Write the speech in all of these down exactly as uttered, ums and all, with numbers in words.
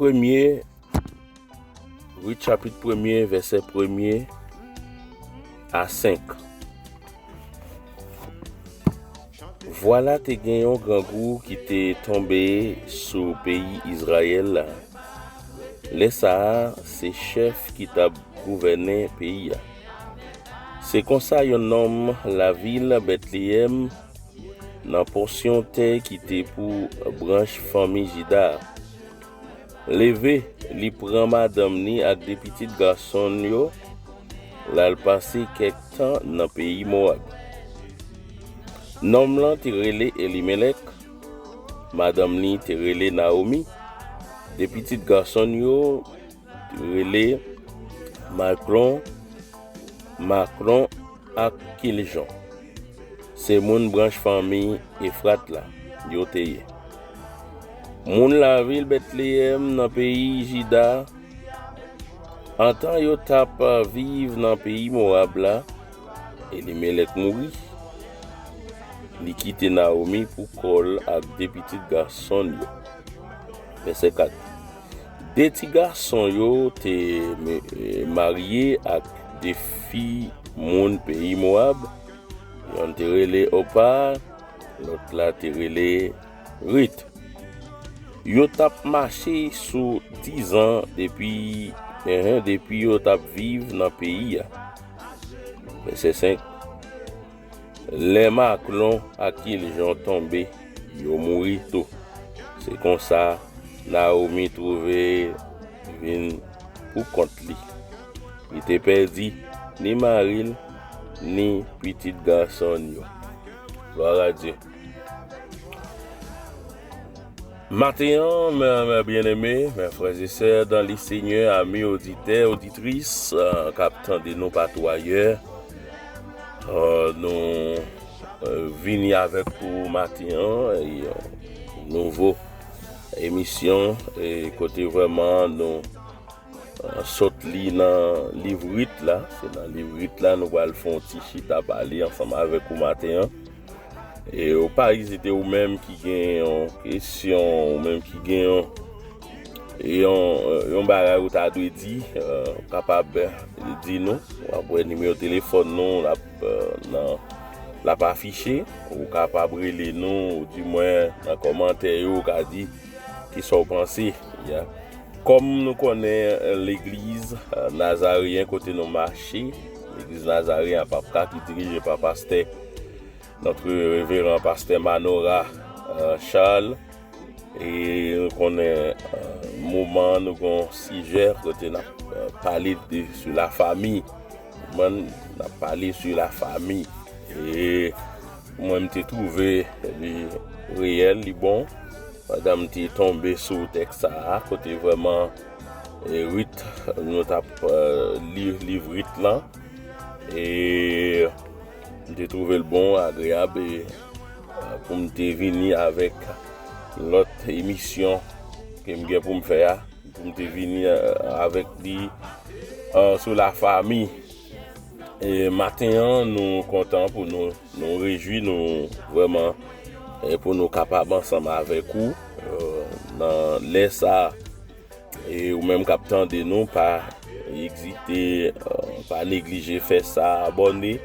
Premye, Rit chapit premye, vèsè premye a senk. Vwala, te gen yon grangou ki te tonbe sou peyi Izrayèl la. Lè sa a, se chèf ki t ap gouvènen peyi a. Se konsa, yon nonm lavil Bètleyèm, nan pòsyon tè ki te pou branch fanmi Jida a, leve, li pran madanm ni ak de pitit gason l yo, l al pase kèk tan nan peyi Mowab. Nonm lan te rele Elimelèk, madanm ni te rele Nawomi, de pitit gason l yo te rele Maklon, Maklon ak Kiljon. Se moun branch fanmi Efrat la yo te ye. Moun lavil Bètleyèm nan peyi Jida, antan yo t ap viv nan peyi Mowab la, Elimelèk mouri. Li kite Nawomi pou kò l ak de pitit gason l yo. Vèsè kat. De ti gason yo te me- marye ak de fi moun peyi Mowab. Yonn te rele Opa, lòt la te rele Rit. Yo t ap mache sou dizan depi, enhen, depi yo t ap viv nan peyi a. Vèsè senk. Lè Maklon ak Kiljon tonbe, yo mouri tou. Se konsa, Nawomi twouve vin pou kont li. Li te pèdi ni mari l, ni pitit gason l yo. Glwa a Dye. Maten an, mes, mes bien-aimés, mes frères et sœurs dans le Seigneur, amis auditeurs, auditrices, euh, k ap tande nou patou ayè, euh, nou, euh, vini avèk ou maten an, e, euh, nouvo emisyon, e kote vrèman nou, euh, sot li nan liv Rit la. Se nan liv Rit la nou pral fè yon ti chita pale ansanm avèk ou maten an. E ou pa ezite, ou menm ki gen yon kesyon, ou menm ki gen yon, yon, yon bagay ou ta dwe di, euh, ou kapab, euh, di nou. W ap wè nimewo telefòn nou l ap, euh, nan, l ap afiche. Ou kapab rele nou, ou di mwen nan kòmantè yo, ou ka di kisa w panse. Ya. Kòm nou konnen, euh, legliz, euh, Nazareyen kote nou mache, legliz Nazareyen Apapka ki dirije pa pastè, notre révérend pastè Manora, euh, Charles. E nou konnen, euh, moman an nou gon sijè kote n ap, euh, pale de, sou lafanmi. Moman n ap pale sou lafanmi. E mwen, m te twouve li reyèl, li bon. Pandan m te tonbe sou tèks sa a, kote vrèman, e, Rit, nou t ap, euh, li liv Rit lan. E m te twouve l bon, agreyab, e, euh, pou m te vini avèk lòt emisyon ke m gen pou m fè a, pou m te vini, euh, avèk li, euh, sou lafanmi. E maten an, nou kontan pou nou, nou rejwi nou vrèman, e pou nou kapab ansanm avèk ou, euh, nan lè sa a. E ou menm k ap tande nou, pa ezite, euh, pa neglije fè sa, abòne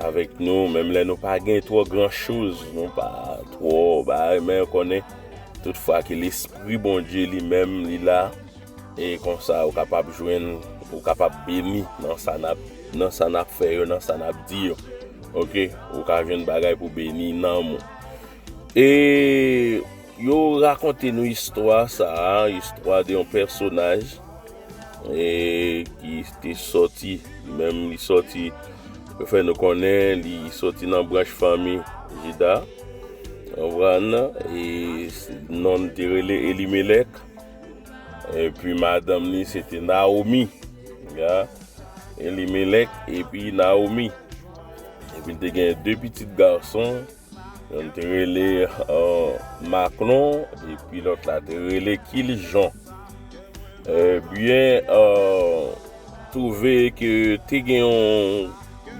avèk nou, menm lè nou pa gen twò gran choz, nou pa twò bagay, men konnen tout fwa ke Lespri Bondye li menm li la, e konsa ou kapab jwenn, ou kapab beni nan sa n ap, nan sa n ap fè yo, nan sa n ap di yo. Oke, ou ka jwenn bagay pou beni nanm ou. E yo rakonte nou istwa sa a, istwa de yon pèsonaj, e ki te sòti, li menm li sòti, yo fè nou konnen li sòti nan branch fanmi Jida. Konprann? E non l te rele Elimelèk. Epi madanm li se te Nawomi. Ya. Elimelèk epi Nawomi. Epi l te gen de pitit gason. Yonn te rele, euh, Maklon, epi lòt la te rele Kiljon. Ebyen, euh, twouve ke te gen yon,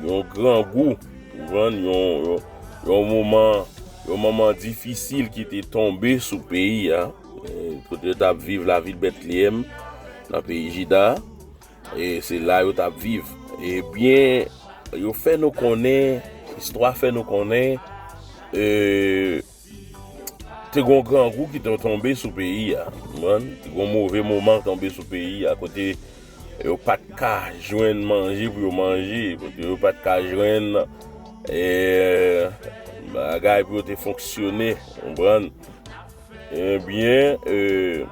yon grangou, ou konprann, yon, yon, yon moman, yon moman difisil ki te tonbe sou peyi a. e, kote yo t ap viv lavil Betleyèm, nan peyi Jida, e se la yo t ap viv. Ebyen, yo fè nou konnen, istwa fè nou konnen, e, te gon grangou ki te tonbe sou peyi a, konprann? Te gon move moman tonbe sou peyi a, kote yo pa t ka jwenn manje pou yo manje, kote yo pa t ka jwenn, e, bagay pou yo te fonksyone, konprann? Ebyen, e,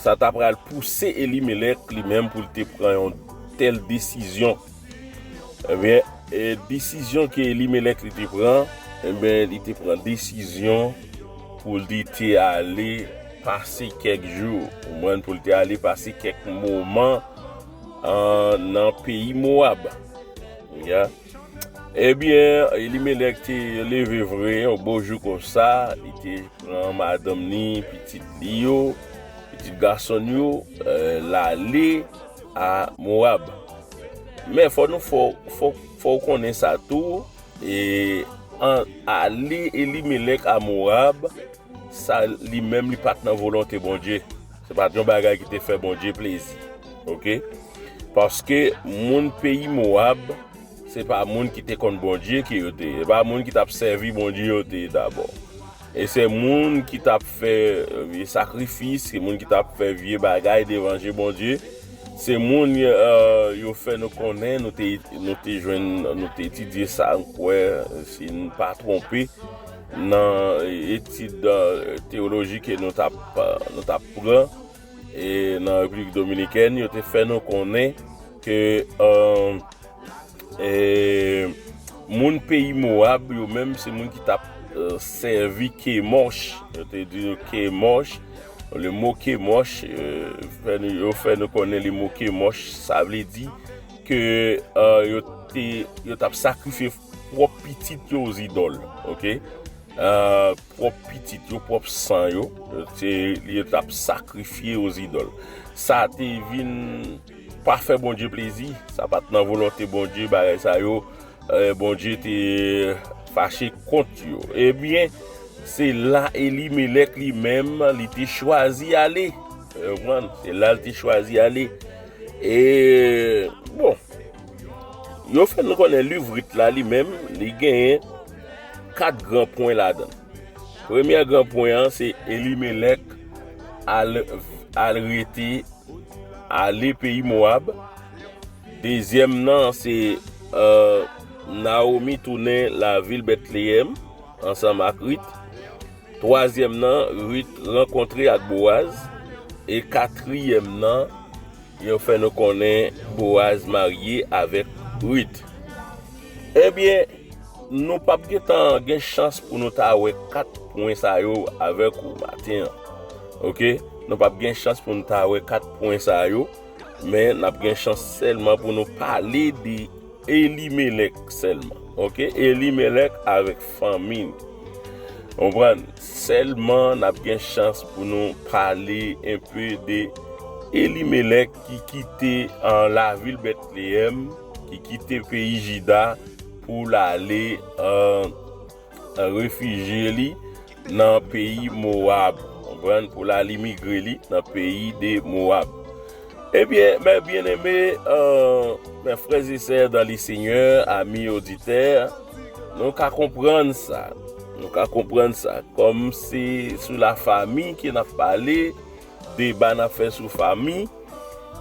sa ta pral pouse Elimelèk li menm pou l te pran yon tèl desizyon. Ebyen, e, desizyon ke Elimelèk li te pran, ebyen, li te pran desizyon pou li te ale pase kèk jou, ou mwen pou li te ale pase kèk moman, an, nan peyi Mowab. Ya. Ebyen, Elimelèk te leve vre, yon bon jou konsa, li te pran madanm ni, pitit li yo, pitit gason yo, e, l ale a Mowab. Men fò nou, fò, fò, fò w konnen sa tou, e an ale Elimelèk a Mowab, sa li menm li pa t nan volonte Bondye. Se pa t yon bagay ki te fè Bondye plezi. Oke? Paske moun peyi Mowab, se pa moun ki te konn Bondye ke yo te ye. Se pa moun ki t ap sèvi Bondye yo te ye dabò. E se moun ki t ap fè, e, sakrifis, se moun ki t ap fè vye bagay devan je Bondye. Se moun, e, yo fè nou konnen, nou te, nou te jwenn, nou te etidye sa, m kwè, si n pa twonpe, nan etid, e, teyoloji ke nou t ap, e, nou t ap pran, e, nan Repiblik Dominikèn, yo te fè nou konnen ke, e, e, moun peyi Mowab, yo menm, se moun ki t ap, e, sèvi Kemòch. Yo te di yo Kemòch. Le mo Kemòch, e, fè nou, yo fè nou konnen le mo Kemòch, sa vle di ke, e, yo te, yo t ap sakrifye pwòp pitit yo ozidòl, oke? E, pwòp pitit yo, pwòp san yo, se li yo t ap sakrifye ozidòl. Sa te vin pa fè Bondye plezi, sa pa t nan volonte Bondye, bagay sa yo, e, Bondye te fache kont yo. Ebyen, se la Elimelèk li menm, li te chwazi ale. Ou konprann? Se la l te chwazi ale. E, bon, yo fè nou konnen liv Rit la li menm, li genyen kat gran pwen ladan l. Premyè gran pwen an, se Elimelèk al, al rete, ale peyi Mowab. Dezyèm nan, se, e, Nawomi tounen lavil Betleyèm ansanm ak Rit. Twazyèm nan, Rit rankontre ak Bowaz. E katriyèm nan, yo fè nou konnen Bowaz marye avèk Rit. Ebyen, nou p ap gentan gen chans pou nou ta wè kat pwen sa yo avèk ou maten an. Oke? Nou p ap gen chans pou nou ta wè kat pwen sa yo, men n ap gen chans sèlman pou nou pale de Elimelèk sèlman. Oke? Elimelèk avèk fanmi l. Konprann? Sèlman n ap gen chans pou nou pale enpe de Elimelèk ki kite, e, lavil Betleyèm, ki kite peyi Jida pou l ale, e, refijye li nan peyi Mowab. Konprann? Pou l al imigre li nan peyi de Mowab. Ebyen, mes bien-aimés, e, mes frères et sœurs dans le Seigneur, amis auditeurs, nou ka konprann sa. Nou ka konprann sa. Kòm se sou lafanmi ke n ap pale, deba n ap fè sou fanmi,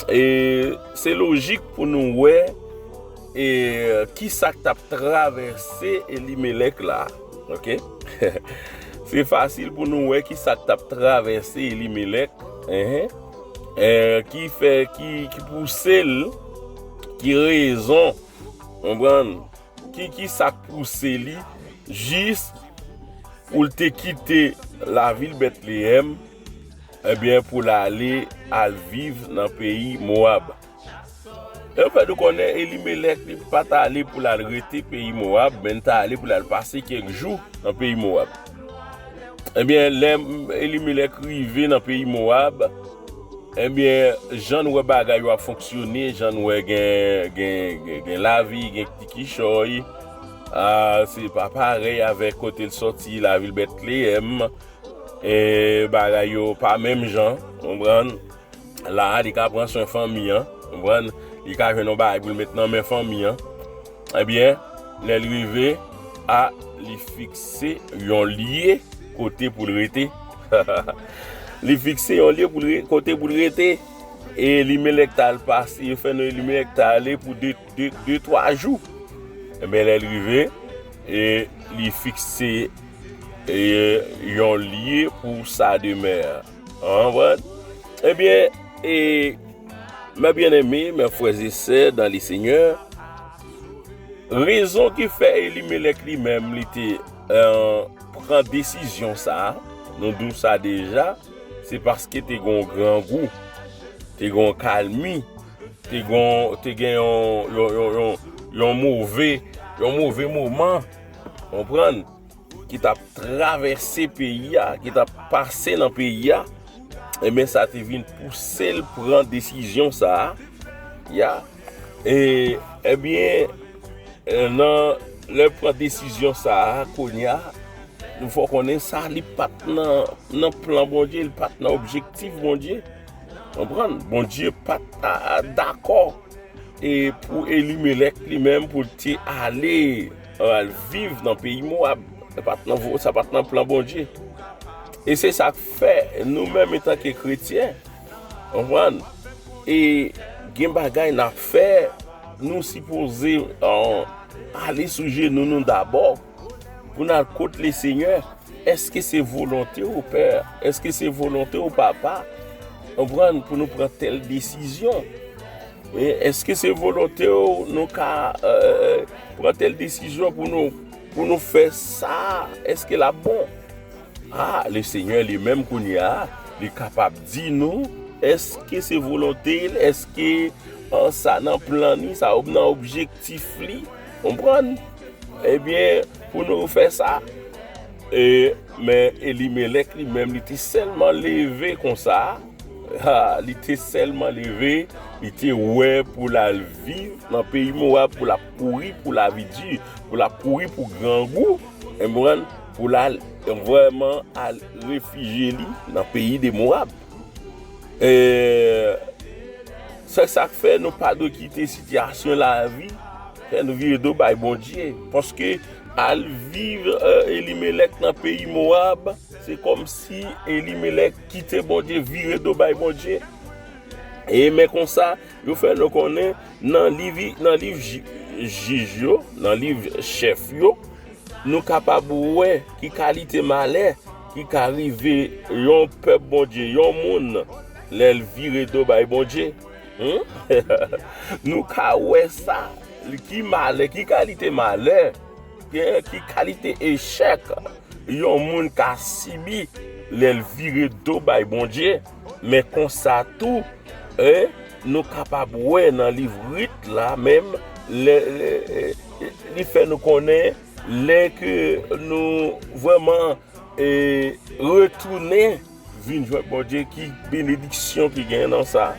e se lojik pou nou wè, e, kisa k t ap travèse Elimelèk la. Oke? Se fasil pou nou wè kisa k t ap travèse Elimelèk, enhen, e, ki fè, ki, ki pouse l, ki rezon, konprann, ki, ki sa k pouse li jis pou l te kite lavil Betleyèm, ebyen, pou l ale al viv nan peyi Mowab. E fè nou konnen Elimelèk li pa t ale pou l al rete peyi Mowab, men l t ale pou l al pase kèk jou nan peyi Mowab. Ebyen, lè Elimelèk rive nan peyi Mowab, ebyen, jan n wè bagay yo ap fonksyone, jan n wè gen, gen, gen, gen lavi, gen ti kichòy, a, se pa parèy avèk kote l sòti, lavil Betleyèm. e bagay yo pa menm jan, konprann? La a, li ka pran swen fanmi an, konprann? Li ka jwenn yon bagay pou l met nan men fanmi an. Ebyen, lè l rive, a, li fikse yon lye kote pou l rete. Li fikse yon lye pou l re-, kote pou l rete. E Elimelèk t al pase, yo fè non Elimelèk t ale pou de, de, de, twa jou. Ebyen, lè l rive, e li fikse e yon lye pou sa demè. Konprann? Ebyen, e, mes bien-aimés, mes frères et sœurs dans le Seigneur, rezon ki fè Elimelèk li menm li te, e, pran desizyon sa a, nou di w sa deja, se paske te gen yon grangou, te gen yon kalmi, te gen, te gen yon, yon, yon, yon, yon move, yon move moman, konprann, ki t ap travèse peyi a, ki t ap pase nan peyi a, ebyen, sa te vin pouse l pran desizyon sa a. Ya. E, ebyen, e, nan, lè l pran desizyon sa a, kounye a, nou fò konnen sa, li pa t nan, nan plan Bondye, li pa t nan objektif Bondye. Konprann? Bondye pa t a, a, dakò e pou Elimelèk li menm, pou l te ale, al viv nan peyi Mowab. Sa pa t nan vo-, sa pa t nan plan Bondye. E se sa k fè, nou menm, antanke kretyen, konprann? E gen bagay n ap fè, nou sipoze, e, ale sou jenou nou dabò, pou n al kot Lesenyè. Èske se volonte w, Pè? Èske se volonte w, Papa? Konprann, pou nou pran tèl desizyon? E èske se volonte w, nou ka, e, pran tèl desizyon pou nou, pou nou fè sa? Èske l ap bon? A, Lesenyè li menm kounye a, li kapab di nou, èske se volonte l, èske, e, sa nan plan li, sa ob-, nan objektif li, konprann? Ebyen, pou nou fè sa, e, men Elimelèk li menm, li te sèlman leve konsa, a, li te sèlman leve, li te wè pou l al viv nan peyi Mowab, pou l ap kouri pou lavi di, pou l ap kouri pou grangou, konprann, pou l al vrèman al refijye li nan peyi de Mowab. E, se sa k fè nou pa dwe kite sitiyasyon lavi fè nou vire do bay Bondye. Paske al viv, e, Elimelèk nan peyi Mowab, se kòmsi Elimelèk kite Bondye, vire do bay Bondye. E men konsa, yo fè nou konnen nan liv, nan liv Ji-, Jij yo, nan liv Chèf yo, nou kapab wè ki kalite malè ki ka rive yon pèp Bondye, yon moun, lè l vire do bay Bondye. Hmm? Nou ka wè sa, ki malè, ki kalite malè, ki, ki kalite echèk yon moun ka sibi lè l vire do bay Bondye. Men konsa tou, e, nou kapab wè nan liv Rit la menm, lè, lè, e, li fè nou konnen lè ke nou vrèman, e, retounen vin jwenn Bondye, ki benediksyon ki gen nan sa,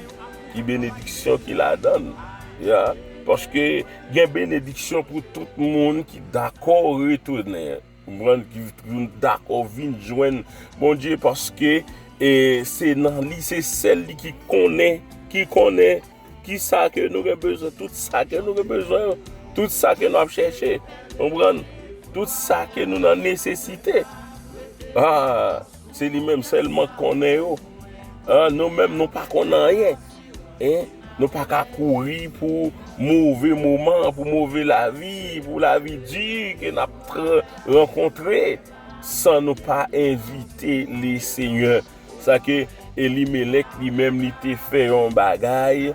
ki benediksyon ki ladan l. Ya, paske gen benediksyon pou tout moun ki dakò retounen. Konprann? Ki, ki dakò vin jwenn Bondye, paske, e, se nan li, se sèl li ki konnen, ki konnen ki sa ke nou gen bezwen, tout sa ke nou gen bezwen yo, tout sa ke nou ap chèche, konprann? Tout sa ke nou nan nesesite. A, se li menm sèlman k konnen yo. A, nou menm, nou pa konn anyen. En? Nou pa ka kouri pou move moman, pou move lavi, pou lavi di ke n ap tra-, rankontre, san nou pa envite Lesenyè. Sa ke Elimelèk li menm, li te fè yon bagay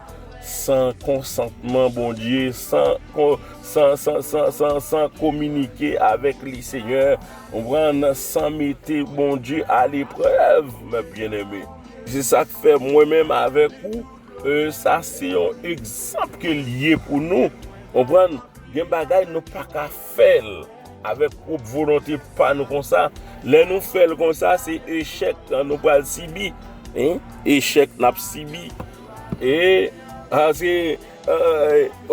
san konsantman Bondye, san kon-, san, san, san, san, san kominike avèk Lesenyè, konprann, san mete Bondye aleprèv, mes bien-aimés. Se sa k fè mwen menm avèk ou, e, sa se yon egzanp ke l ye pou nou, konprann. Gen bagay nou pa ka fè l avèk pwòp volonte pa nou konsa. Lè nou fè l konsa, se echèk nou pral sibi. En? Echèk n ap sibi. E, a, se, e,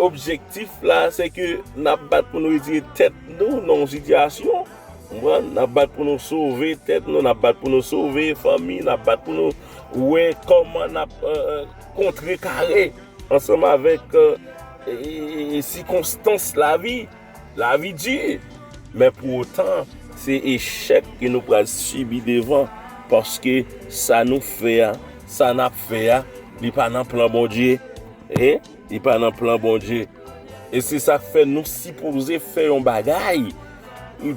objektif la, se ke n ap bat pou nou retire tèt nou nan yon sitiyasyon. Konprann? N ap bat pou nou sove tèt nou, n ap bat pou nou sove fanmi, n ap bat pou nou wè kòman n ap, euh, euh, kontrekare ansanm avèk, euh, e, e, e, sikonstans lavi. Lavi di. Men pou otan, se echèk ke nou pral sibi devan, paske sa nou fè a, sa n ap fè a, li pa nan plan Bondye. E li pa nan plan Bondye. E se sa k fè nou sipoze fè yon bagay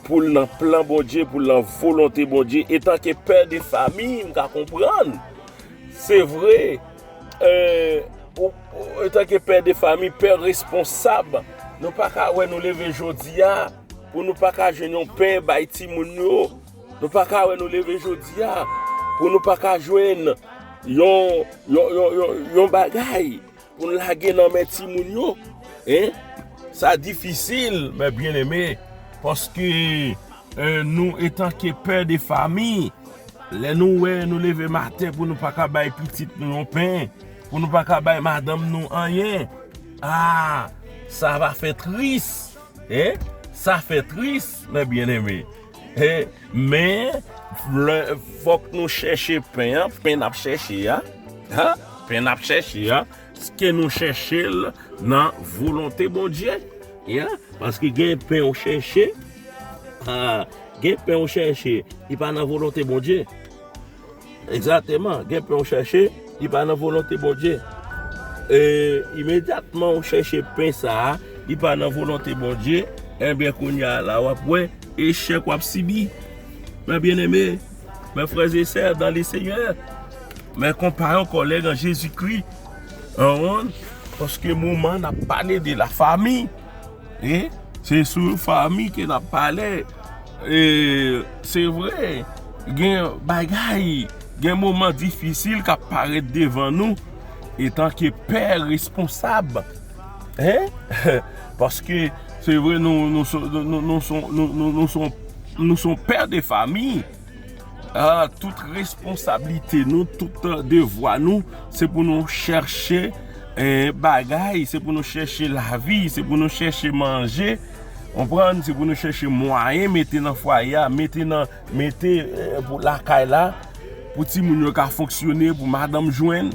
pou l nan plan Bondye, pou l nan volonte Bondye. Etanke pè de fami, m ka konprann. Se vre, euh, ou, ou, etanke pè de fami, pè responsab, nou pa ka wè nou leve jodi a pou nou pa ka jwenn yon pen bay timoun yo. Nou pa ka wè nou leve jodi a pou nou pa ka jwenn yon, yon, yon, yon, yon bagay pou n lage nan men timoun yo. Hein? Sa difisil, men byeneme, paske, euh, nou, etanke pè de fami, lè nou wè nou leve maten pou nou pa ka bay pitit nou yon pen, pou nou pa ka bay madanm nou anyen, ah, sa va fè tris. Hein? Sa fè tris, men byeneme. Hein? Men, lè, fòk nou chèche pen an, pen n ap chèche a. Hein? Pen n ap chèche a. Ke nou chèche l nan volonte Bondye. Hein? Paske gen pen ou chèche, ah, gen pen ou chèche, li pa nan volonte Bondye. Egzakteman, gen pen w chèche, li pa nan volonte Bondye. E imedyatman w chèche pen sa a, li pa nan volonte Bondye, ebyen kounye a la w ap wè echèk w ap sibi. Mes bien-aimés, mes frères et sœurs dans le Seigneur, mes compagnons, collègues en Jésus-Christ, an, paske moman n ap pale de la fami. E se sou fanmi ke n ap pale. E se vre, gen bagay, gen moman difisil k ap parèt devan nou etanke pè responsab. Hein? Paske se vre, nou, nou, son- nou, nou, nou, son- nou, nou, nou, son- nou son pè de fami. Ah, tout responsablite nou, tout, euh, devwa nou, se pou nou chèche, eh, bagay, se pou nou chèche lavi, se pou nou chèche manje, konprann, se pou nou chèche mwayen mete nan fwaye a, mete nan, mete, eh, pou lakay la, pou timoun yo ka fonksyone, pou madanm jwenn.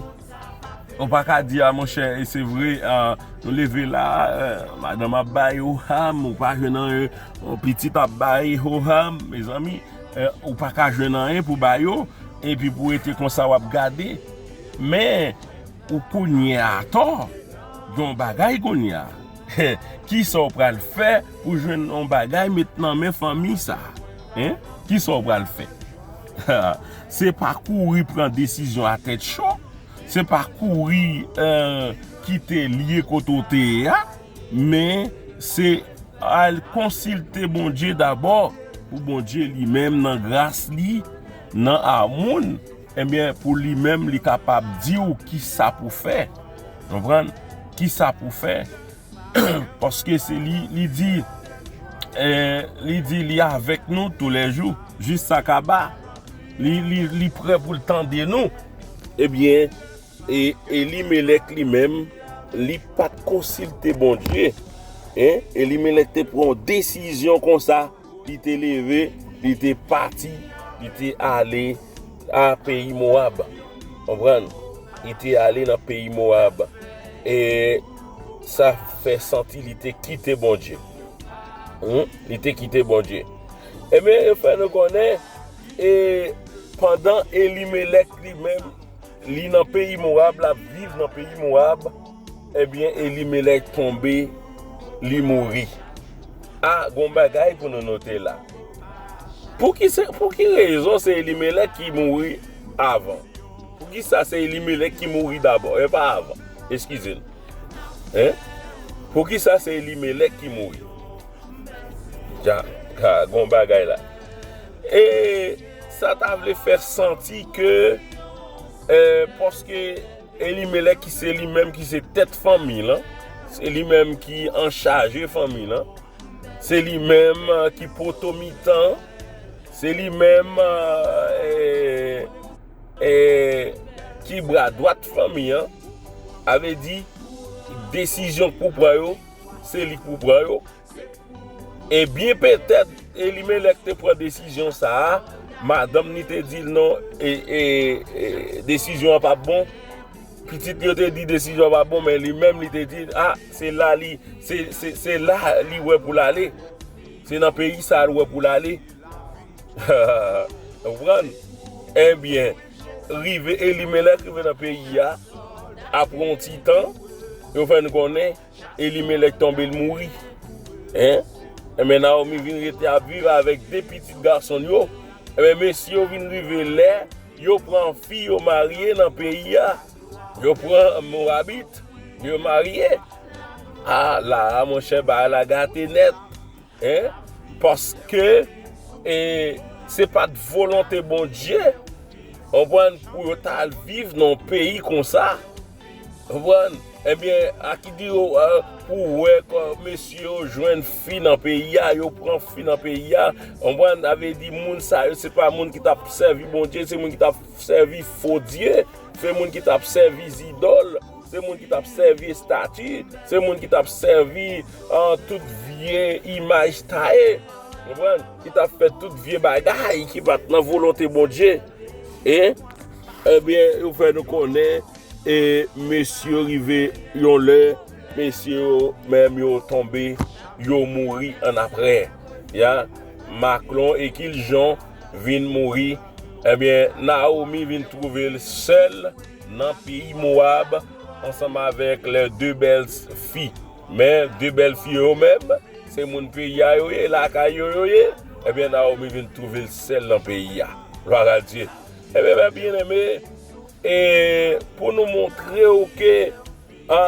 Ou pa ka di, a, monchè, e se vre, a, nou leve la, eh, madanm ap bay, o ham, ou pa jwenn anyen, yon pitit ap bay, o ham, mezanmi, eh, ou pa ka jwenn anyen pou ba yo, epi pou rete konsa w ap gade. Men, ou kounye a atò, gen yon bagay kounye a. Kisa w pral fè pou jwenn yon bagay met nan men fanmi sa? Hein? Kisa w pral fè? Se pa kouri pran desizyon a tèt cho. Se pa kouri, eh, kite l ye kote w te ye a, men se al konsilte Bondye dabò, pou Bondye li menm nan gras li, nan amou l, ebyen, pou li menm li kapab di w kisa pou fè. Konprann? Kisa pou fè? Paske se li, li di, eh, li di li avèk nou toulèjou, jis sa kaba. Li, li, li prè pou l tande nou. Ebyen, e Elimelèk li menm, li pa t konsilte Bondye. Hein? Elimelèk te pran yon desizyon konsa, li te leve, li te pati, li te ale a peyi Mowab. Konprann? Li te ale nan peyi Mowab. E sa fè santi li te kite Bondye. Hmm? Li te kite Bondye. Ebyen, yo fè nou konnen, e pandan Elimelèk li menm, li nan peyi Mowab, l ap viv nan peyi Mowab, ebyen, Elimelèk tonbe, li mouri. A, gon bagay pou nou note la. Pou ki se, pou ki rezon se Elimelèk ki mouri avan? Pou ki sa se Elimelèk ki mouri dabò, e pa avan? Eskize n. Hein? Pou ki sa se Elimelèk ki mouri? Ja, ka, gon bagay la. E sa ta vle fè santi ke, eh, paske Elimelèk ki se li menm ki se tèt fanmi lan, se li menm ki anchaje fanmi lan, se li menm, eh, ki poto mitan, se li menm, eh, eh, eh, ki bra dwat fanmi an. A vle di, desizyon k pou pran yo, se li k pou pran yo. E byen petèt, Elimelèk te pran desizyon sa a, madanm li te di l non, e, e, e, desizyon an p ap bon. Pitit li yo te di desizyon an p ap bon, men li menm li te di, a, se la li, se, se, se la li wè pou l ale. Se nan peyi sa a l wè pou l ale. Ou konprann? Ebyen, rive Elimelèk rive nan peyi a, apre yon ti tan, yo fè n konnen Elimelèk tonbe, l mouri. Hein? Ebyen, Naomi vin rete ap viv avèk de pitit gason l yo. Ebyen, mesye yo vin rive lè yo pran fi yo marye nan peyi a. Yo pran Moabit, yo marye. A, la a, monchè, bagay la gate nèt. Hein? Paske, e, se pa t volonte Bondye, konprann, pou yo t al viv nan yon peyi konsa. Konprann? Ebyen, a ki di yo, e, pou wè kò mesye yo jwenn fi nan peyi a, yo pran fi nan peyi a. Konprann? Sa vle di moun sa yo, se pa moun ki t ap sèvi Bondye, se moun ki t ap sèvi fo dye, se moun ki t ap sèvi zidòl, se moun ki t ap sèvi estati, se moun ki t ap sèvi, e, tout vye imaj taye. Konprann? Ki t ap fè tout vye bagay ki pa t nan volonte Bondye. E, ebyen, yo fè nou konnen, e, mesye yo rive yon lè, mesye yo menm yo tonbe, yo mouri annapre. Ya, Maklon e Kiljon vin mouri. Ebyen, Naomi vin twouve l sèl nan peyi Mowab, ansanm avèk lè de bèl fi. Men, de bèl fi yo menm, se moun peyi a yo ye, lakay yo yo ye. Ebyen, Naomi vin twouve l sèl nan peyi a. Glwa a Dye. Ebyen, mè byeneme, e pou nou montre w ke, a,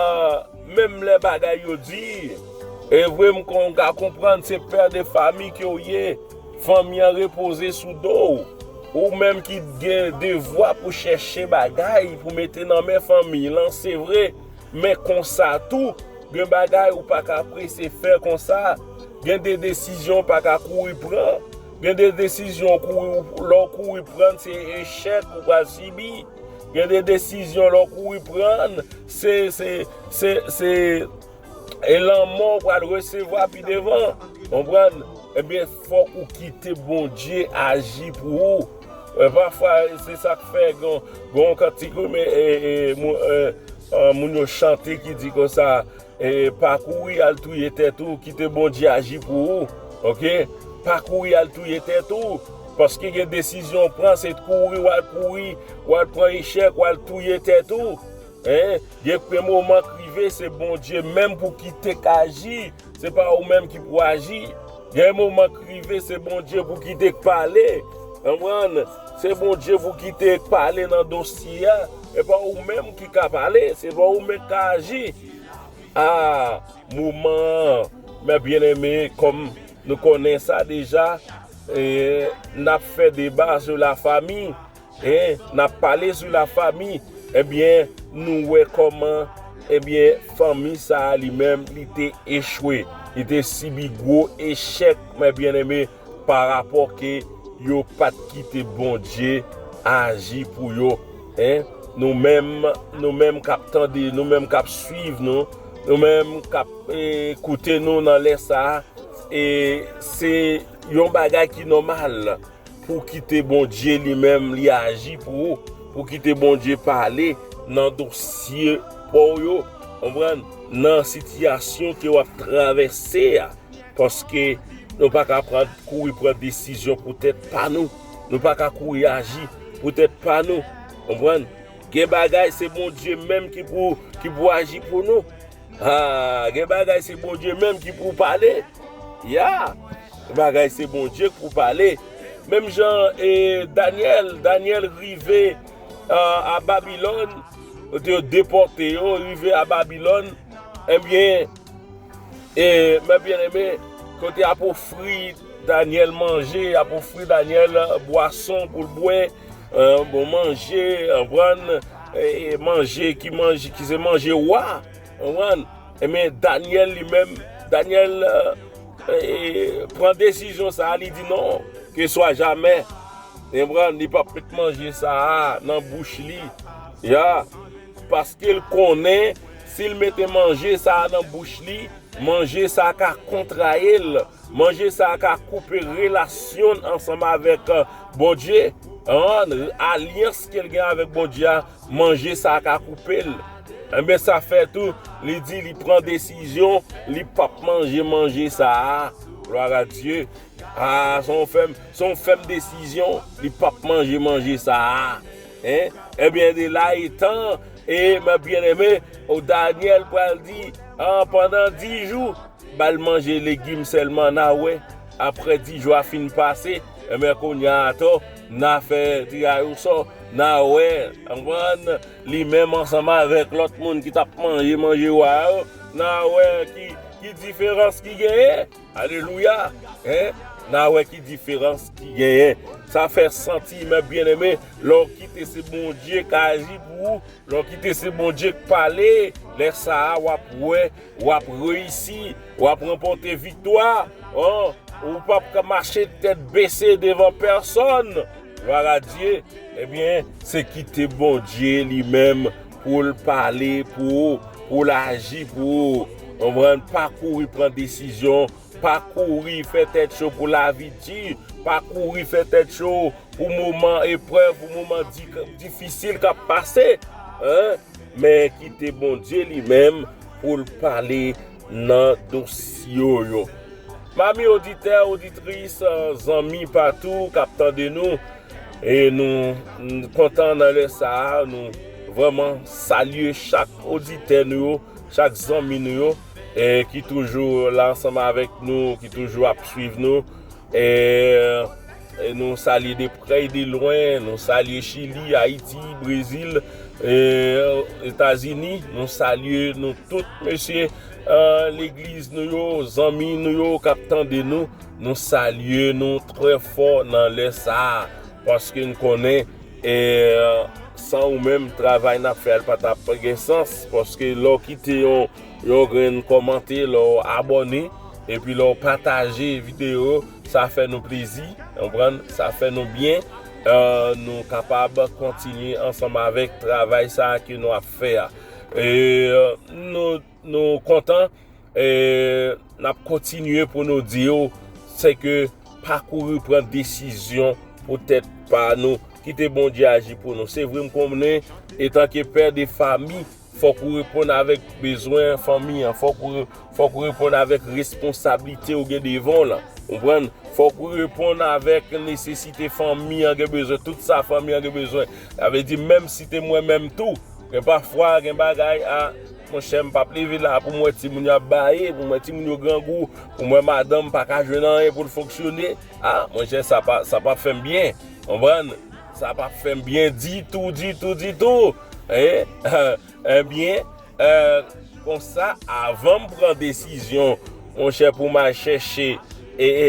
menm lè bagay yo di, e vre m kon ka konprann se pè de fami ke w ye, fanmi an repoze sou do w. Ou menm ki gen devwa pou chèche bagay, pou mete nan men fanmi lan, se vre, men konsa tou, gen bagay ou pa ka prese fè konsa. Gen de desizyon ou pa ka kouri pran. Gen de desizyon ou kouri, lè w kouri pran, se echèk ou pral sibi. Gen de desizyon lè w kouri pran, se, se, se, se, e lanmò w pral resevwa pi devan. Konprann? Ebyen, fòk ou kite Bondye aji pou ou. E, pafwa, se sa k fè gen, gen yon kantik, wi, men, e, e, moun, e, e, moun yo chante ki di konsa, e, pa kouri al touye tèt ou, kite Bondye aji pou ou. Oke? Pa kouri al touye tèt ou. Paske gen desizyon w pran, se kouri, w al kouri, w al pran echèk, w al touye tèt ou. Hein? Gen moman k rive, se Bondye menm pou kite k aji. Se pa ou menm ki pou aji. Gen moman k rive, se Bondye pou kite k pale. Konprann? Se Bondye pou kite k pale nan dosye a. Se pa ou menm ki ka pale, se pa ou menm k ka aji. A, moman an, mè byeneme, kòm nou konnen sa deja, e, n ap fè deba sou lafami. E n ap pale sou lafami, ebyen, nou wè kòman, ebyen, fanmi sa a li menm, li te echwe. Li te sibi gwo echèk, mè byeneme, parapò ke yo pa t kite Bondye aji pou yo. En, nou menm, nou menm k ap tande, nou menm k ap swiv nou, nou menm k ap, e, koute nou nan lè sa a, e se yon bagay ki nòmal pou kite Bondye li menm li aji pou ou, pou kite Bondye pale nan dosye pa w yo, konprann, nan sitiyasyon ke w ap travèse a, paske nou pa ka pran, kouri pran desizyon pou tèt pa nou, nou pa ka kouri aji pou tèt pa nou, konprann, gen bagay se Bondye menm ki pou, ki pou aji pou nou. Ah, gen bagay se Bondye menm ki pou pale. Ya, gen bagay se Bondye ki pou pale. Menm jan e Danyèl, Danyèl rive a, a Babilòn, kote yo depòte yo, rive a Babilòn, ebyen, e, mè byeneme, kote y ap ofri Danyèl manje, y ap ofri Danyèl, e, bwason pou l bwè, e, bon manje, konprann, e, e, manje ki manje, ki se manje wa, konprann. Ebyen, Danyèl li menm, Danyèl, e, e, pran desizyon sa a, li di non, ke swa jamè, konprann, li p ap met manje sa a nan bouch li. Ya, paske l konnen, si l mete manje sa a nan bouch li, Manje sa ka kontraye l. Manje sa ka koupe relasyon l ansanm avèk, eh, Bondye. An, alyans ke l gen avèk Bondye a, manje sa ka koupe l. Enben, sa fè tou, li di li pran desizyon, li p ap manje manje sa a. Gloire à Dieu. Ah, se yon fèm, se yon fèm desizyon, li p ap manje manje sa a. Hein? Ebyen, de la etan, e mè byeneme, o Danyèl pral di, ah, pandan dis jou, ba l manje legim sèlman, n a wè. Apre dis jou a fin pase, enben, kounye a atò, n a fè tiraj osò, n a wè, konprann, li menm ansanm avèk lòt moun ki t ap manje manje wa yo, n a wè ki, ki diferans ki genyen. Alelouya! Hein? N a wè ki diferans ki genyen. Sa fè santi, mè byeneme, lè w kite se Bondye k aji pou ou, lè w kite se Bondye k pale, lè sa a w ap wè, w ap reyisi, w ap ranpòte viktwa. An, ou p ap ka mache tèt bese devan pèsòn. Gloire à Dieu. Ebyen, se kite Bondye li menm pou l pale pou ou, pou l aji pou ou. Konprann? Pa kouri pran desizyon, pa kouri fè tèt cho pou lavi di, pa kouri fè tèt cho pou moman eprèv, pou moman di-, difisil k ap pase. Hein? Men kite Bondye li menm pou l pale nan dosye w yo. Mami oditè, oditris, zanmi patou k ap tande nou, e nou, n-, kontan nan lè sa a, nou vrèman salye chak oditè nou yo, chak zanmi nou yo, e ki toujou la ansanm avèk nou, ki toujou ap swiv nou. E, e nou salye de prè e de lwen, nou salye Chili, Ayiti, Brezil, e, Etazini, nou salye nou tout, mesye, e, legliz nou yo, zanmi nou yo k ap tande nou, nou salye nou trè fò nan lè sa a, paske n konnen, e, san ou menm, travay n ap fè a, l pa t ap gen sans, paske lè w kite yon, yon grenn kòmante, lè w abòne, epi lè w pataje videyo, sa fè nou plezi, konprann? Sa fè nou byen. E, nou kapab kontinye ansanm avèk travay sa a ke nou ap fè a. E, nou, nou kontan, e, n ap kontinye pou nou di w, se ke pa kouri pran desizyon pou tèt pa nou. Kite Bondye aji pou nou. Se vre, m konnen, etanke pè de fami, fòk ou reponn avèk bezwen fanmi an. Fòk ou, fòk ou reponn avèk responsablite ou gen devan w lan. Konprann? Fòk ou reponn avèk nesesite fanmi an gen bezwen, tout sa fanmi an gen bezwen. Sa vle di, menm si te mwen menm tou, gen pafwa, gen bagay, a, monchè, m p ap leve la pou m wè timoun yo ap baye, pou m wè timoun yo grangou, pou m wè madanm pa ka jwenn anyen pou l fonksyone. A, monchè, sa pa, sa p ap fè m byen. Konprann? Sa p ap fè m byen ditou, ditou, ditou. E, ebyen, e, konsa, avan m pran desizyon, monchè, pou m al chèche, e, e,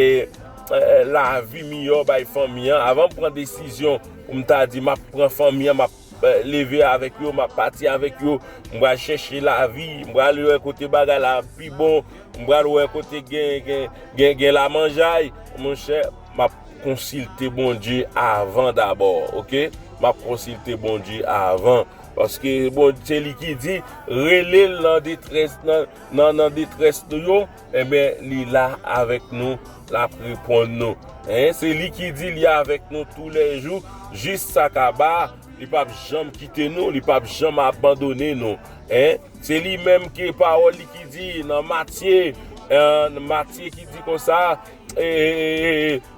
e, lavi miyò bay fanmi an, avan m pran desizyon pou m ta di m ap pran fanmi an, m ap, e, leve avèk yo, m ap pati avèk yo, m pral chèche lavi, m pral wè kote bagay la pi bon, m pral wè kote gen, gen, gen, gen lamanjay, monchè, m ap konsilte Bondye avan dabò, oke? M ap konsilte Bondye avan. Paske, bon, se li ki di, rele l nan detrès, nan, nan, nan detrès nou yo, enben, li la avèk nou, l ap reponn nou. Hein? Se li ki di li avèk nou toulèjou, jis sa kaba, li p ap janm kite nou, li p ap janm abandone nou. Hein? Se li menm ke pawòl li ki di nan Matye, e, Matye ki di konsa, e, e, e,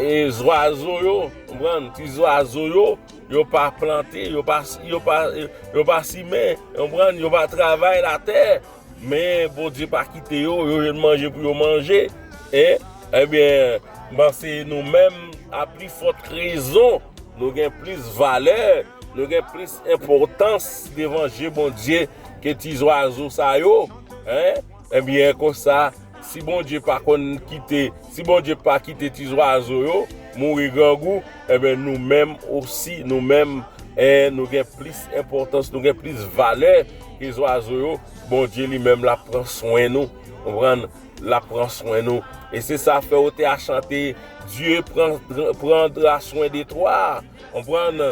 e, zwazo yo, konprann, ti zwazo yo, yo pa plante, yo pa, yo pa, yo pa simen, konprann, yo pa travay latè, men Bondye pa kite yo, yo jwenn manje pou yo manje. E, ebyen, m panse nou menm, a pli fòt rezon, nou gen plis valè, nou gen plis enpòtans devan je Bondye ke ti zwazo sa yo. Hein? Ebyen, konsa, si Bondye pa konn kite, si Bondye pa kite ti zwazo yo mouri grangou, enben, nou menm osi, nou menm, e, nou gen plis enpòtans, nou gen plis valè ke zwazo yo. Bondye li menm, l ap pran swen nou. Konprann? L ap pran swen nou. E se sa fè yo te a chante, Dieu prend, prendra soin de toi. Konprann?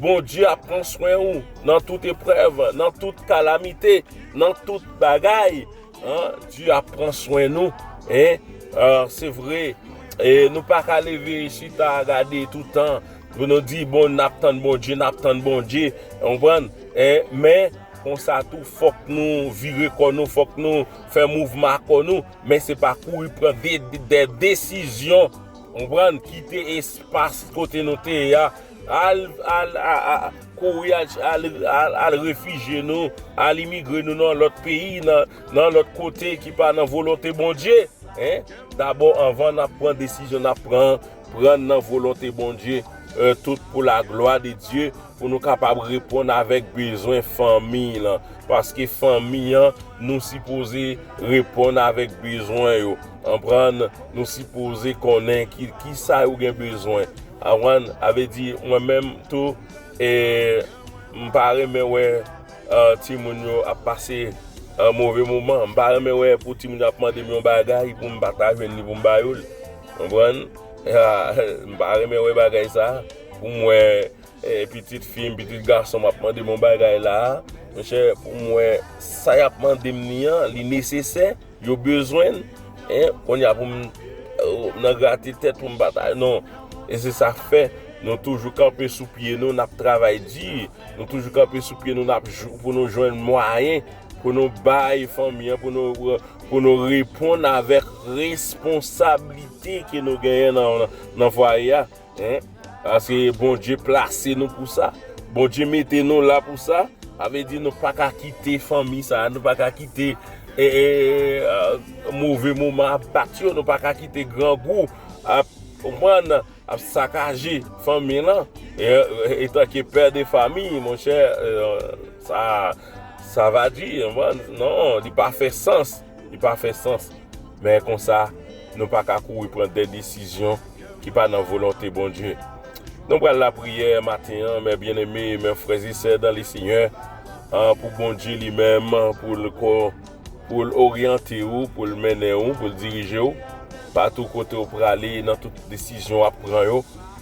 Bondye ap pran swen ou nan tout eprèv, nan tout kalamite, nan tout bagay. Hein? Dye ap pran swen nou. Hein? Euh, se vre. E nou pa ka leve chita gade toutan pou nou di, bon, n ap tann Bondye, n ap tann Bondye. Ou konprann? Hein? Men, konsa tou, fòk nou vire kò nou, fòk nou fè mouvman kò nou. Men se pa kouri pran de, de, de desizyon. Ou konprann? Kite espas kote nou te ye a. Al, al, a, a, kouri al, al, al, al refijye nou, al imigre nou nan lòt peyi, nan, nan lòt kote ki pa nan volonte Bondye. Hein? Dabò, anvan n ap pran desizyon, n ap pran, pran nan volonte Bondye, euh, tout pour la gloire de Dieu, pou nou kapab reponn avèk bezwen fanmi lan. Paske fanmi an, nou sipoze reponn avèk bezwen yo. Konprann? Nou sipoze konnen ki, ki sa yo gen bezwen. Konprann? A vle di, mwen menm tou, e, m pa renmen wè, euh, timoun yo ap pase, euh, move moman. M pa renmen wè pou timoun yo ap mande m yon bagay pou m pa ta jwenn li pou m ba yo l. Konprann? Ah, m pa renmen wè bagay sa. Pou m wè, eh, pitit fi m, pitit gason m ap mande m yon bagay la a. Monchè, pou m wè sa y ap mande m ni an, li nesesè, yo bezwen l. Hein? Kounye a pou m, euh, nan grate tèt pou m pa ta, non. E se sa k fè nou toujou kanpe sou pye nou, n ap travay di. Nou toujou kanpe sou pye nou, n ap jou pou nou jwenn mwayen pou nou bay fanmi an, pou nou, pou nou reponn avèk responsablite ke nou genyen nan, nan, nan fwaye a. Hein? Paske Bondye plase nou pou sa. Bondye mete nou la pou sa. Sa vle di nou pa ka kite fanmi sa, nou pa ka kite, e, e, e, move moman ap bat yo, nou pa ka kite grangou ap, konprann, ap sakaje fanmi lan. E, e, etanke pè de fami, monchè, e, sa, sa va di, non, li pa fè sans. Li pa fè sans. Men konsa, nou pa ka kouri pran de desizyon ki pa nan volonte Bondye. Nou pral lapriyè maten an, mes bien-aimés, mes frères et sœurs dans le Seigneur, an, pou Bondye li menm, pou l ko-, pou l oryante ou, pou l mennen ou, pou l dirije ou, patou kote ou prale, nan tout desizyon w ap pran yo,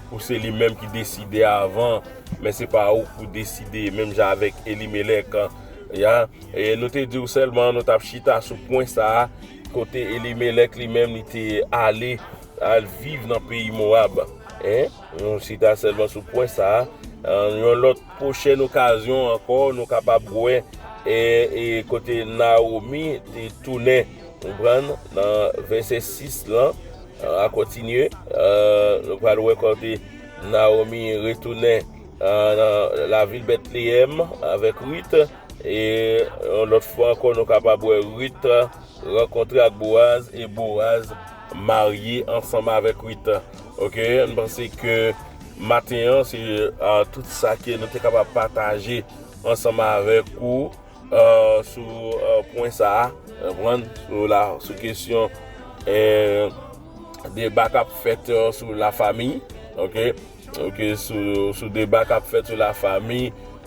pou se li menm ki deside avan, men se pa ou pou deside, menm jan avèk Elimelèk, an, ya, e nou te di w sèlman, nou t ap chita sou pwen sa a, kote Elimelèk li menm li te ale, al viv nan peyi Mowab. Hein? Nou chita sèlman sou pwen sa a. An, yon lòt pwochèn okazyon ankò, nou kapab wè, e, e kote Nawomi te tounen, konprann, nan vèsè sis lan, an, a kontinye, euh, nou pral wè kote Nawomi retounen, euh, nan lavil Bètleyèm avèk Rit. E yon lòt fwa ankò, nou kapab wè Rit rankontre ak Boaz, e Boaz marye ansanm avèk Rit. Ok, m panse ke maten an, se, ah, tout sa ke nou te kapab pataje ansanm avèk ou, ah, sou, ah, pwen sa a, konprann, sou la, sou kesyon, eh, deba k ap fèt, ah, sou lafanmi, ok? Ok, sou, sou deba k ap fèt sou lafanmi,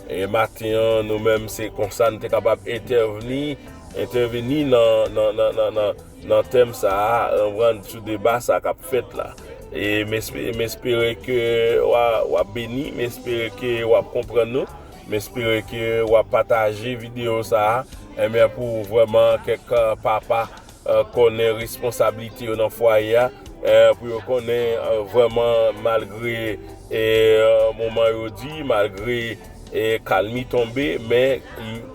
e maten an, nou menm, se konsa nou te kapab entèvni, entèveni nan, nan, nan, nan, nan, nan tèm sa a, konprann, sou deba sa k ap fèt la. E m espe-, m espere ke w a, w ap beni, m espere ke w ap konprann nou, m espere ke w ap pataje videyo sa a, enben pou vrèman kèk, eh, papa eh, konnen responsablite yo nan fwaye a, eh, pou yo konnen, eh, vrèman malgre, eh, moman yo di, malgre, eh, kalmi tonbe, men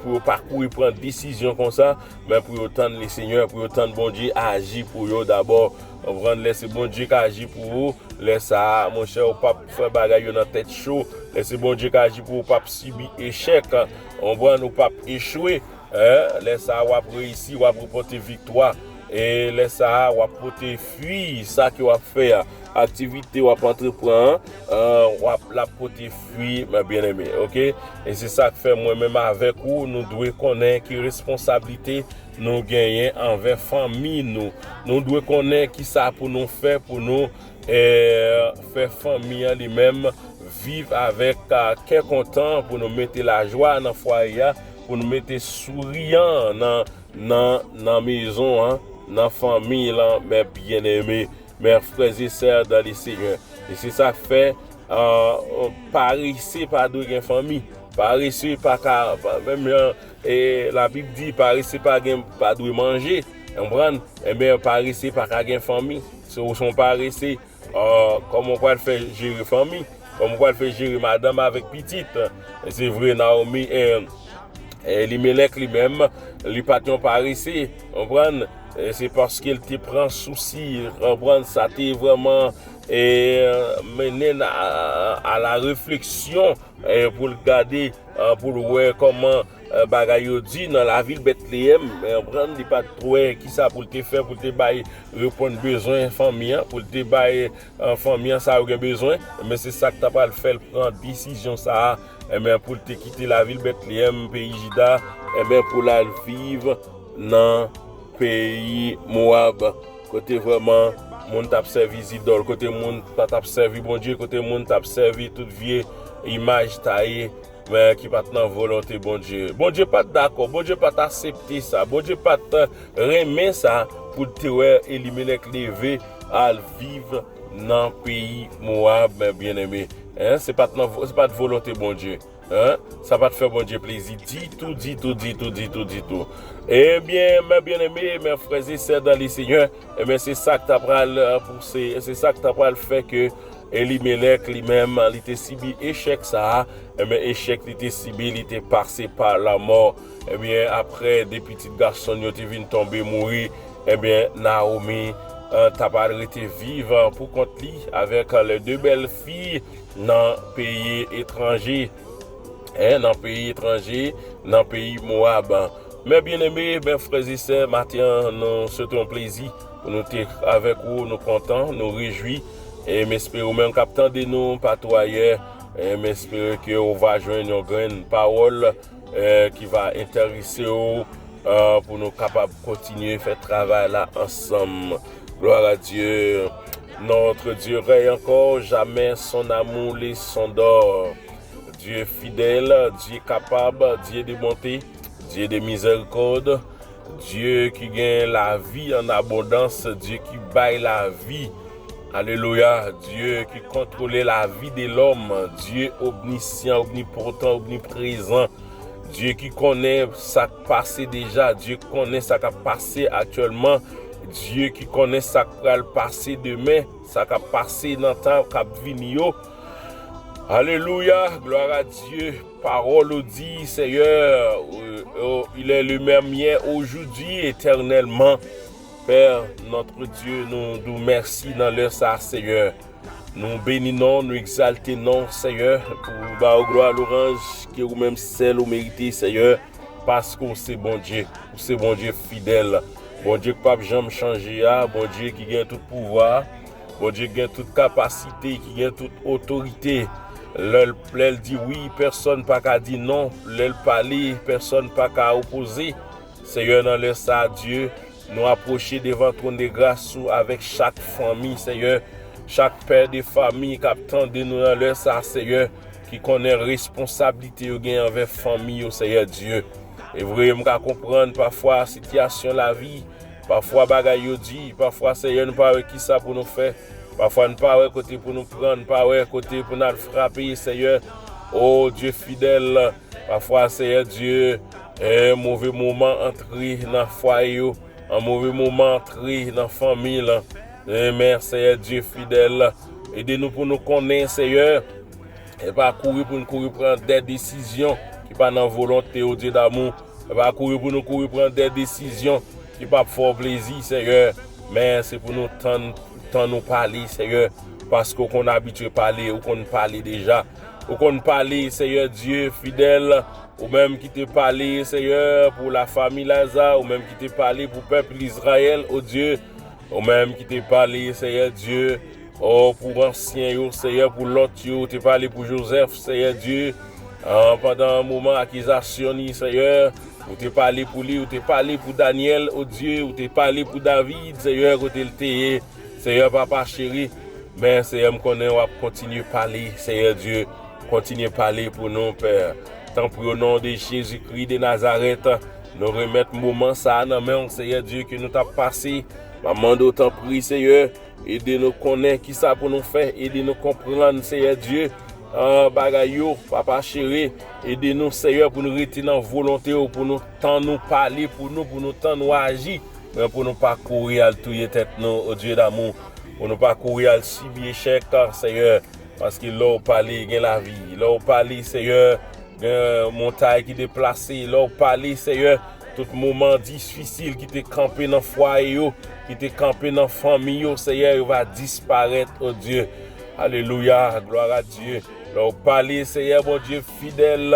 pou yo pa kouri pran desizyon konsa, men pou yo tann Lesenyè, pou yo tann Bondye aji pou yo dabò. Konprann, lè se Bondye k aji pou ou, lè sa a, monchè, ou p ap fè bagay yo nan tèt cho. Lè se Bondye k aji pou ou, ou p ap sibi echèk. Konprann, ou p ap echwe. Eh, lè sa a, w ap reyisi, w ap ranpòte viktwa. E lè sa a, w ap pote fwi sa ke w ap fè a. Aktivite w ap antreprann an, eh, w ap, l ap pote fwi, mes bien-aimés, ok? E se sa k fè mwen menm avèk ou, nou dwe konnen ki responsablite nou genyen anvè fanmi nou. Nou dwe konnen ki sa pou nou fè pou nou, eh, fè fanmi an li menm viv avèk, ah, kè kontan, pou nou mete lajwa nan fwaye a, pou nou mete souriyan nan, nan, nan mezon an, nan fanmi lan, mes bien-aimés, mes frères et sœurs dans le Seigneur. E se sa k fè, ah, parese pa dwe gen fanmi. Parese pa ka, pa, menm jan, e, Labib di, parese pa gen, pa dwe manje. Konprann? Ebyen, parese pa ka gen fanmi. Se ou se yon parese. Ah, kòman w pral fè jere fanmi? Kòman w pral fè jere madanm avèk pitit? Se vre, Naomi, eh, Elimelèk li menm, li pa t yon parese, konprann? Eh, se paske l te pran sousi, konprann? Sa te vrèman, eh, mennen l a, a la refleksyon, eh, pou l gade, eh, pou l wè kòman, eh, bagay yo di nan lavil Betleyèm, eh, konprann? Li pa t wè kisa pou l te fè, pou l te bay, reponn bezwen fanmi an, pou l te bay, eh, fanmi an sa yo gen bezwen. Men se sa k ta pral fè l pran desizyon sa a, enben, pou l te kite lavil Betleyèm, peyi Jida, enben, pou l al viv nan peyi Mowab, kote vrèman moun t ap sèvi zidòl, kote moun pa t ap sèvi Bondye, kote moun t ap sèvi tout vye imaj taye, men ki pa t nan volonte Bondye. Bondye pa t dakò, Bondye pa t aksepte sa, Bondye pa t renmen sa pou l te wè Elimelèk leve al viv nan peyi Mowab, men byeneme. Hein? Se pa t nan vo-, se pa t volonte Bondye. Hein? Sa pa t fè Bondye plezi ditou, ditou, ditou, ditou, ditou. Ebyen, men byeneme, men frè e sè dan le Senyè, ebyen, se sa k ta pral, eh, pouse, se sa k ta pral fè ke Elimelèk li menm, li te sibi echèk sa a, ebyen, echèk li te sibi, li te pase pa lanmò. Ebyen, apre de pitit gason l yo te vin tonbe mouri, ebyen, Naomi, eh, ta pral rete viv, eh, pou kont li avèk, eh, les deux belles filles nan peyi etranje, hein, nan peyi etranje, nan peyi Mowab. Men byeneme, men frè e sè, maten an, nou swete yon plezi pou nou te avèk ou, nou kontan, nou rejwi. E m espere ou menm k ap tande nou patou ayè, e m espere ke ou va jwenn yon grenn pawòl, eh, ki va enterese w, eh, pou nou kapab kontinye fè travay la ansanm. Gloire à Dieu. Notre Dieu règne encore, jamais son amour laissons d'or. Dieu fidèle, Dieu capable, Dieu de bonté, Dieu de miséricorde, Dieu ki gen lavi an abondans, Dieu ki bay lavi. Alelouya, Dieu ki kontwole lavi de lòm, Dieu omnisyan, omnipotan, omniprezan, Dieu ki konnen sa k pase deja, Dieu konnen sa k ap pase aktyèlman, Dieu ki konnen sa k pral pase demen, sa k ap pase nan tan k ap vini yo. Alelouya, gloire à Dieu. Parole ou dit, Seigneur, euh, euh, il est le même hier, aujourd'hui, éternellement. Père, notre Dieu, nou di w mèsi nan lè sa, Seyè. Nou beni non, nou egzalte non, Seyè, pou ba ou glwa, lwanj ke ou menm sèl ou merite, Seyè, paske ou se Bondye, ou se Bondye fidèl, Bondye k p ap janm chanje a, Bondye ki gen tout pouvwa, Bondye gen tout kapasite, ki gen tout otorite. Lè l, lè l di wi, pèsonn pa ka di non. Lè l pale, pèsonn pa ka opoze. Seyè, nan lè sa, Dye, nou apwoche devan twòn de gras ou avèk chak fanmi, Seyè. Chak pè de fanmi k ap tande nou nan lè sa, Seyè, ki konnen responsablite yo gen anvè fanmi yo, Seyè Dye. E vre, m ka konprann pafwa sitiyasyon lavi, pafwa bagay yo di, pafwa, Seyè, nou pa wè kisa pou nou fè. Pafwa, nou pa wè kote pou nou pran, nou pa wè kote pou n al frape, Seyè. O Dye fidèl, pafwa, Seyè Dye, e, move moman antre nan fwaye yo, an move moman antre nan fanmi lan. E, men, Seyè Dye fidèl, ede nou pou nou konnen, Seyè, e pa kouri pou n kouri pran de desizyon ki pa nan volonte w, Dye damou. E pa kouri pou nou kouri pran de desizyon ki p ap fè w plezi, Seyè. Men se pou nou tann, tann ou pale, Seyè. Paske w konn abitye pale, ou konn pale deja. Ou konn pale, Seyè Dye fidèl. Ou menm ki te pale, Seyè, pou lafanmi Laza, ou menm ki te pale pou pèp Izrayèl, o Dye. Ou menm ki te pale, Seyè Dye, o, pou ansyen yo, Seyè, pou lòt yo, ou te pale pou Jozèf, Seyè Dye, an, pandan moman akizasyon li, Seyè, ou te pale pou li, ou te pale pou Danyèl, o Dye, ou te pale pou David, Seyè, kote l te ye, Seyè, papa cheri. Men, Seyè, m konnen w ap kontinye pale, Seyè Dye, kontinye pale pou nou, Pè. Tanpri, o non de Jezikri de Nazarèt, nou remèt moman sa a nan men w, Seyè Dye, ke nou t ap pase. M ap mande w, tanpri, Seyè, ede nou konnen kisa pou nou fè, ede nou konprann, Seyè Dye, ah, bagay yo, papa cheri, ede nou, Seyè, pou nou rete nan volonte w, pou nou tann ou pale pou nou, pou nou tann ou aji, men pou nou pa kouri al touye tèt nou, o Dye damou, pou nou pa kouri al sibi echèk, Seyè, paske lè w pale, gen lavi, lè w pale, Seyè, gen montay ki deplase, lè w pale, Seyè, tout moman difisil ki te kanpe nan fwaye yo, ki te kanpe nan fanmi yo, Seyè, yo va disparèt, o Dye. Alelouya, glwa a Dye. Lè w pale, Seyè Bondye fidèl,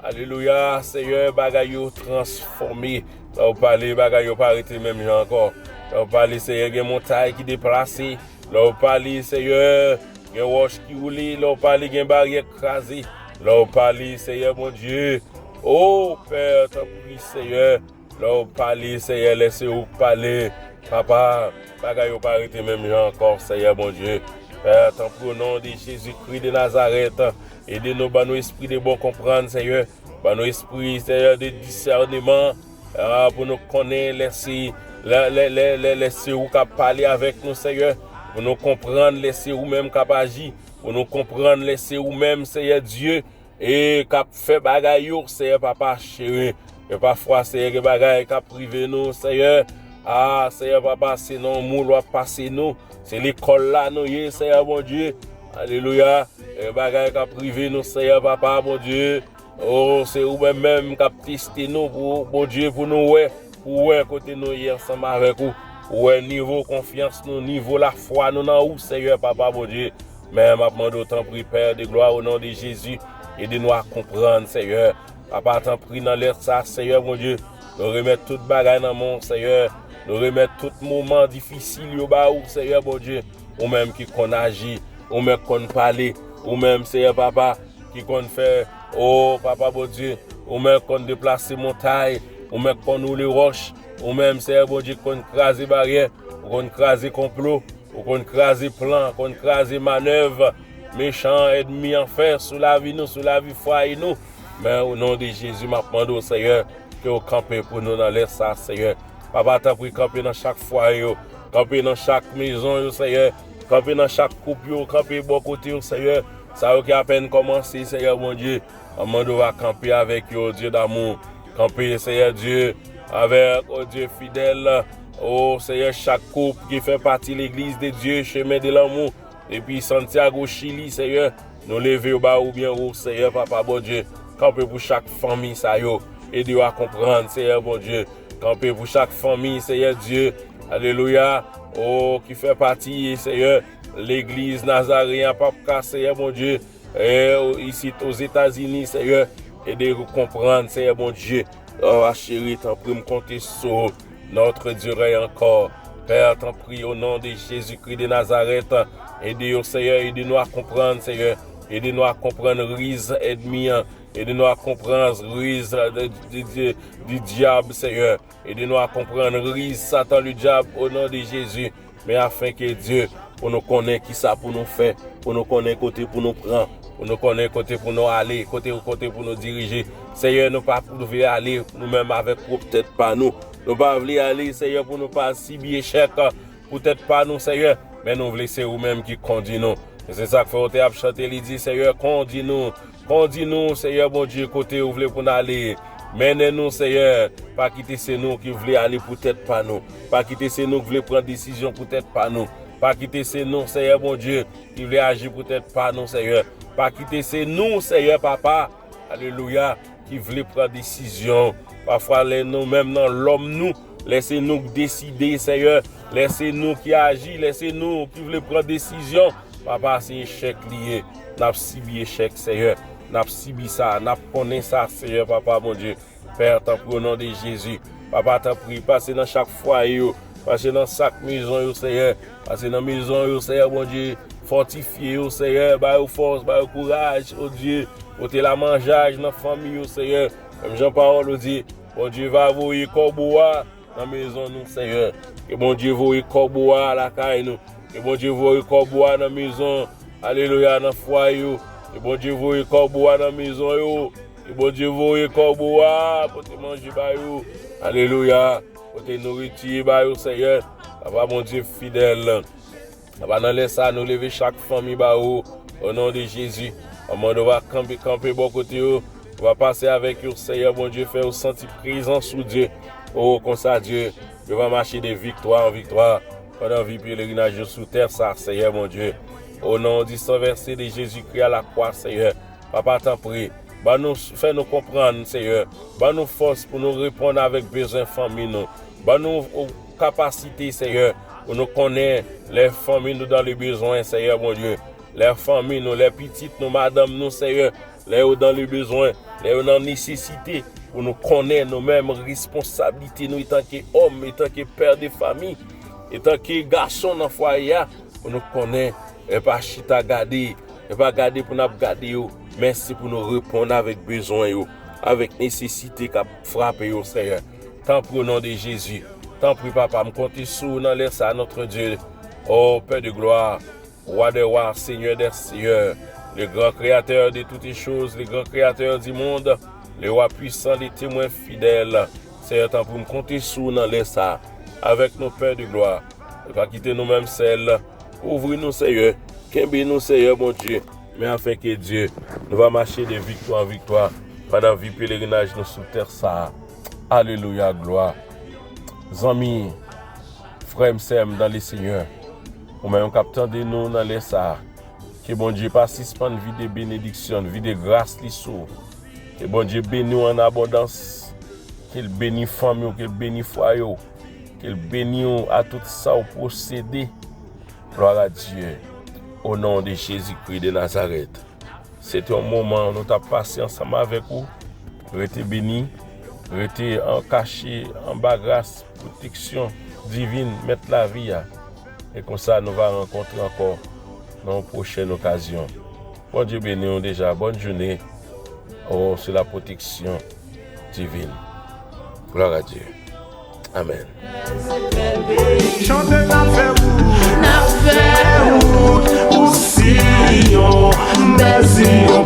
alelouya, Seyè, bagay yo transfòme. Lè w pale, bagay yo pa rete menm jan ankò. Lè w pale, Seyè, gen montay ki deplase. Lè w pale, Seyè, gen wòch ki woule. Lè w pale, gen baryè k kraze. Lè w pale, Seyè Bondye, o Pè, tanpri, Seyè, lè w pale, Seyè, lè se ou k pale, papa, bagay yo pa rete menm jan ankò, Seyè Bondye. Pè, tanpri, o non de Jezikri de Nazarèt, ede nou, ban nou espri de bon konprann, Seyè. Ban nou espri, Seyè, de disèneman, ah, pou nou konnen lè se, lè, lè, lè, lè, lè se ou k ap pale avèk nou, Seyè. Pou nou konprann lè se ou menm k ap aji. Pou nou konprann lè se ou menm, Seyè Dye, e k ap fè bagay yo, Seyè Papa cheri. E pafwa, Seyè, gen bagay k ap rive nou, Seyè. Ah, Seyè Papa, se nan yon moul w ap pase nou. Se lekòl la nou ye, Seyè Bondye. Alelouya. E bagay k ap rive nou, Seyè Papa Bondye. O, se ou menm menm k ap teste nou, pou, Bondye, pou nou wè, pou wè kote nou ye ansanm avèk ou, pou wè nivo konfyans nou, nivo lafwa nou nan ou, Seyè Papa Bondye. Men m ap mande w, tanpri, Pè de glwa, o non de Jezi, ede nou a konprann, Seyè. Papa, tanpri, nan lè sa, Seyè Bondye, nou remèt tout bagay nan men w, Seyè. Nou remèt tout moman difisil yo ba ou, Seyè Bondye. Ou menm ki konn aji, ou menm ki konn pale, ou menm, Seyè Papa, ki konn fè, o Papa Bondye, ou menm ki konn deplase montay, ou menm ki konn woule wòch, ou menm, Seyè Bondye, ki konn kraze baryè, ou konn kraze konplo, ou konn kraze plan, konn kraze manèv mechan ènmi an fè sou lavi nou, sou lavi fwaye nou. Men, o non de Jezi, m ap mande w, Seyè, ke w kanpe pou nou nan lè sa, Seyè. Papa, tanpri, kanpe nan chak fwaye yo, kanpe nan chak mezon yo, Seyè. Kanpe nan chak koup yo, kanpe bò kote yo, Seyè. Sa yo ki apèn kòmanse, Seyè Bondye, m ap mande w a kanpe avèk yo, Dye damou. Kanpe, Seyè Dye, avèk, o Dye fidèl, o Seyè, chak koup ki fè pati Legliz de Dye, Chemen de Lanmou, depi Santiago, Chili, Seyè, nou leve yo ba ou byen wo, Seyè, Papa Bondye. Kanpe pou chak fanmi sa yo. Ede yo a konprann, Seyè Bondye. Kanpe pou chak fanmi, Seyè Dye. Alelouya. O, ki fè pati, Seyè, Legliz Nazareyen Papka, Seyè Bondye. E, o, isit Ozetazini, Seyè. Ede yo konprann, Seyè Bondye. O, a cheri, tanpri, m konte sou ou. Notre Dieu règne encore. Pè, tanpri, o non de Jezikri de Nazarèt, ede yo, Seyè, ede nou a konprann, Seyè. Ede nou a konprann riz ènmi an. Ede nou a konprann riz de, de, de, di dyab, Seyè. Ede nou a konprann riz Satan, le dyab, o non de Jezi. Men afenke Dye, pou nou konnen ki sa pou nou fè, pou nou konnen kote pou nou pran, pou nou konnen kote pou nou ale, kote, kote pou nou dirije. Seyè, nou pa pou vle ale nou menm avèk pwòp tèt pa nou. Nou pa vle ale, Seyè, pou nou pa sibi echèk pou tèt pa nou, Seyè. Men nou vle se ou menm ki kondi nou. E se sa k fè w te ap chante, li di, Seyè, kondi nou, kondi nou, Seyè Bondye, kote ou vle pou n ale. Mennen nou, Seyè. Pa kite se nou ki vle ale pou tèt pa nou. Pa kite se nou ki vle pran desizyon pou tèt pa nou. Pa kite se nou, Seyè Bondye, ki vle aji pou tèt pa nou, Seyè. Pa kite se nou, Seyè Papa, alelouya, ki vle pran desizyon. Pafwa, lè nou menm nan lòm nou, lè se nou k deside, Seyè, lè se nou ki aji, lè se nou ki vle pran desizyon, Papa, se echèk li ye. N ap sibi echèk, Seyè. N ap sibi sa, n ap konnen sa, Seyè, Papa Bondye. Pè, tanpri, o non de Jezi. Papa, tanpri, pase nan chak fwaye yo. Pase nan chak mezon yo, Seyè. Pase nan mezon yo, Seyè Bondye. Fòtifye yo, Seyè. Ba yo fòs, ba yo kouraj, o Dye. Pote lamanjay nan fanmi yo, Seyè. Menm jan pawòl ou di, Bondye va voye kòbo a nan mezon nou, Seyè. Ke Bondye voye kòbo a lakay nou. Ke Bondye voye kòbo a nan mezon, alelouya, nan fwaye yo. Ke Bondye voye kòbo a nan mezon yo. Ke Bondye voye kòbo a pote manje ba yo. Alelouya. Pote nouriti ba yo, Seyè. Papa Bondye fidèl. Papa, nan lè sa, nou leve chak fanmi ba ou, o non de Jezi. Manman, nou va kanpe, kanpe bò kote yo. Nou va pase avèk yo, Seyè Bondye, fè yo santi prezans ou, Dye. O, konsa, Dye, yo va mache de viktwa an viktwa pandan vi pelerinaj yo sou tè sa, Seyè Bondye. O non di san vèse de Jezikri a lakwa, Seyè. Papa, tanpri, ban nou, fè nou konprann, Seyè. Ban nou fòs pou nou reponn avèk bezwen fanmi nou. Ban nou, o, kapasite, Seyè, pou nou konnen lè fanmi nou dans le besoin, Seyè Bondye. Lè fanmi nou, lè pitit nou, madanm nou, Seyè, lè yo dans le besoin, lè yo nan nesesite, pou nou konnen nou menm responsablite nou etanke òm, etanke pè de fanmi, etanke gason nan fwaye a, pou nou konnen, e pa chita gade, e pa gade pou n ap gade yo, men se pou nou reponn avèk bezwen yo, avèk nesesite k ap frape yo, Seyè. Tanpri, o non de Jezi. Tanpri, Papa, m konte sou ou nan lè sa a, notre Dieu. O Pè de glwa, Roi des rois, Seigneur des seigneurs, le grand créateur de toutes choses, le grand créateur du monde, le roi puissant, le témoin fidèle. Seyè, tanpri, m konte sou ou nan lè sa a, avèk nou, Pè de glwa. E pa kite nou menm sèl. Kouvri nou, Seyè. Kenbe nou, Seyè Bondye. Men afenke, Dye, nou va mache de viktwa an viktwa pandan vi pelerinaj nou sou tè sa a. Alelouya, glwa. Zanmi, frè m, sè m dans le Seigneur, ou menm k ap tande nou nan lè sa a, ke Bondye pa sispann vide benediksyon, vide gras li sou ou. Ke Bondye beni w an abondans. Ke l beni fanmi w, ke l beni fwaye w. Ke l beni w a tout sa w posede. Gloire à Dieu. Au nom de Jésus-Christ de Nazareth. Se te yon moman nou t ap pase ansanm avèk ou. Rete beni, rete an kache anba gras, pwoteksyon divin Mèt lavi a. E konsa nou va rankontre ankò nan yon pwochèn okazyon. Bondye beni w deja. Bòn jounen. Oh, sou la pwoteksyon divin. Gloire à Dieu. Amen. Chante n ap fè wout, n ap fè wout pou Siyon, bèl Siyon,